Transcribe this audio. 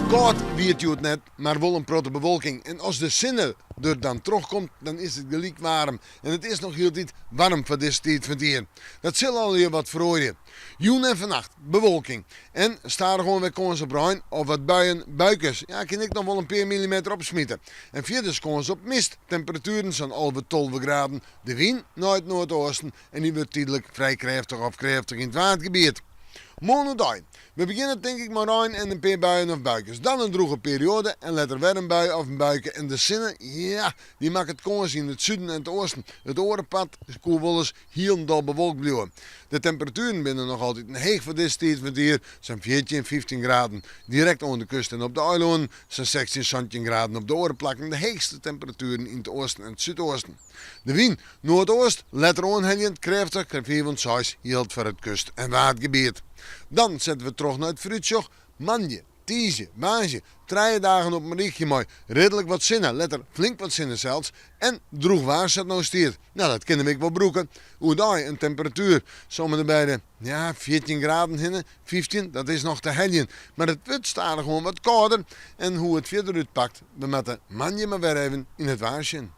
Kâld wie it hjoed net, mar wol in protte bewolking. En as de sinne der dan trochkomt, dan is it gelyk waarm. En it is noch hieltyd waarm foar dizze tiid fan it jier. Dat sil allegear wat feroarje. Jûn en fannacht bewolking en stadichoan wer kâns op rein of wat buien, buikes. Ja, kin ek noch wol in pear millimeter opsmite. En fierders kâns op mist, temperatueren sa'n 11, 12 graden. De wyn nei it noardeasten en dy wurdt tydlik frij krêftich of krêftich yn it Waadgebiet. Moarn oerdei. We begjinne tink ik mei rein en in pear buien of buikes. Dan in drûge perioade en letter wer in bui of in buike en de sinne, ja, dy makket kâns yn it suden en it oasten. It oare part koe wolris hielendal bewolkt bliuwe. De temperatueren binne noch altiten heech foar dizze tiid fan it jier, sa'n 14, 15 graden direkt oan de kust en op de eilannen, sa'n 16, 17 graden op de oare plakken, de heechste temperatueren yn it oasten en it súdoasten. De wyn, noardeast, letter oanheljend, krêftich, krêft 5 oant 6, jildt foar it kust en Waadgebiet. Dan sette we troch nei it foarútsjoch, moandei, tiisdei, woansdei, trije dagen op in rychje mei ridlik wat sinne, letter flink wat sinne sels, en drûch waar sa't no stiet. No, dat kinne we ek wol brûke. Oerdei in temperatuer sa om en by de, ja, 14 graden hinne, 15, dat is noch te heljen. Mar it wurdt stadichoan wat kâlder en hoe it fierder útpakt, we moatte moandei mar wer even yn it waar sjen.